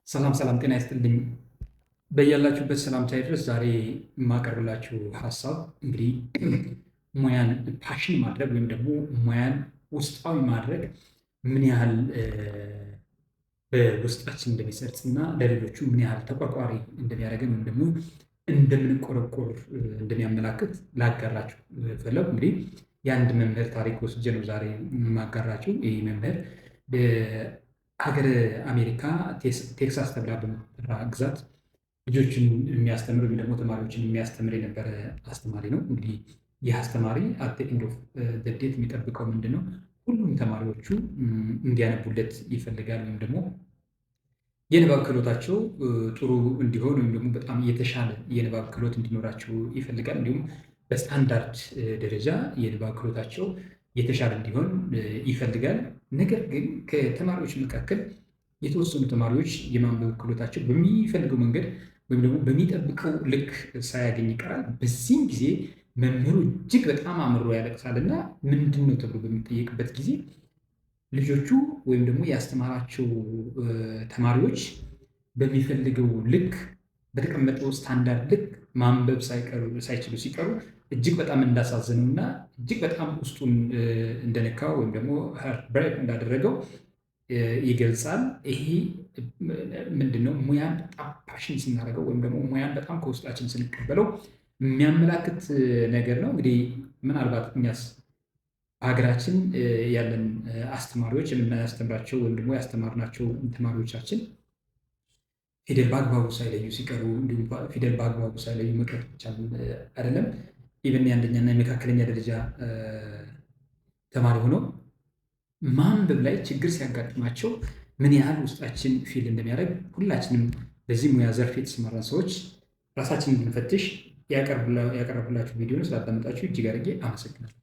ሰላም ሰላም፣ ጤና ይስጥልኝ። በያላችሁበት ሰላምታ ይድረስ። ዛሬ የማቀርብላችሁ ሀሳብ እንግዲህ ሙያን passion ማድረግ ወይም ደግሞ ሙያን ውስጣዊ ማድረግ ምን ያህል በውስጣችን እንደሚሰርጽ እና ለሌሎቹ ምን ያህል ተቆርቋሪ እንደሚያደርገን ወይም ደግሞ እንደምንቆረቆር እንደሚያመላክት ላጋራችሁ ፈለጉ። እንግዲህ የአንድ መምህር ታሪክ ወስጄ ነው ዛሬ የማጋራችሁ። ይህ መምህር ሀገረ አሜሪካ ቴክሳስ ተብላ በምትጠራ ግዛት ልጆችን የሚያስተምር ወይም ደግሞ ተማሪዎችን የሚያስተምር የነበረ አስተማሪ ነው። እንግዲህ ይህ አስተማሪ at end of the day የሚጠብቀው ምንድን ነው? ሁሉም ተማሪዎቹ እንዲያነቡለት ይፈልጋል ወይም ደግሞ የንባብ ክህሎታቸው ጥሩ እንዲሆን ወይም ደግሞ በጣም የተሻለ የንባብ ክህሎት እንዲኖራቸው ይፈልጋል። እንዲሁም በስታንዳርድ ደረጃ የንባብ ክህሎታቸው የተሻለ እንዲሆን ይፈልጋል። ነገር ግን ከተማሪዎች መካከል የተወሰኑ ተማሪዎች የማንበብ ክህሎታቸው በሚፈልገው መንገድ ወይም ደግሞ በሚጠብቀው ልክ ሳያገኝ ይቀራል። በዚህም ጊዜ መምህሩ እጅግ በጣም አምርሮ ያለቅሳል እና ምንድን ነው ተብሎ በሚጠየቅበት ጊዜ ልጆቹ ወይም ደግሞ ያስተማራቸው ተማሪዎች በሚፈልገው ልክ፣ በተቀመጠው ስታንዳርድ ልክ ማንበብ ሳይችሉ ሲቀሩ እጅግ በጣም እንዳሳዘነው እና እጅግ በጣም ውስጡን እንደነካው ወይም ደግሞ heart break እንዳደረገው ይገልጻል። ይሄ ምንድነው? ሙያን በጣም passion ስናደርገው ወይም ደግሞ ሙያን በጣም ከውስጣችን ስንቀበለው የሚያመላክት ነገር ነው። እንግዲህ ምናልባት እኛስ በሀገራችን ያለን አስተማሪዎች፣ የምናስተምራቸው ወይም ደግሞ ያስተማርናቸው ተማሪዎቻችን ፊደል በአግባቡ ሳይለዩ ሲቀሩ፣ እንዲሁም ፊደል በአግባቡ ሳይለዩ መቅረት ብቻ አይደለም፣ even የአንደኛና የመካከለኛ ደረጃ ተማሪ ሆነው ማንበብ ላይ ችግር ሲያጋጥማቸው ምን ያህል ውስጣችን feel እንደሚያደርግ ሁላችንም በዚህ ሙያ ዘርፍ የተሰማራን ሰዎች ራሳችንን እንድንፈትሽ ያቀረብኩላችሁ ቪዲዮ ነው። ስላዳመጣችሁ እጅግ አድርጌ አመሰግናለሁ።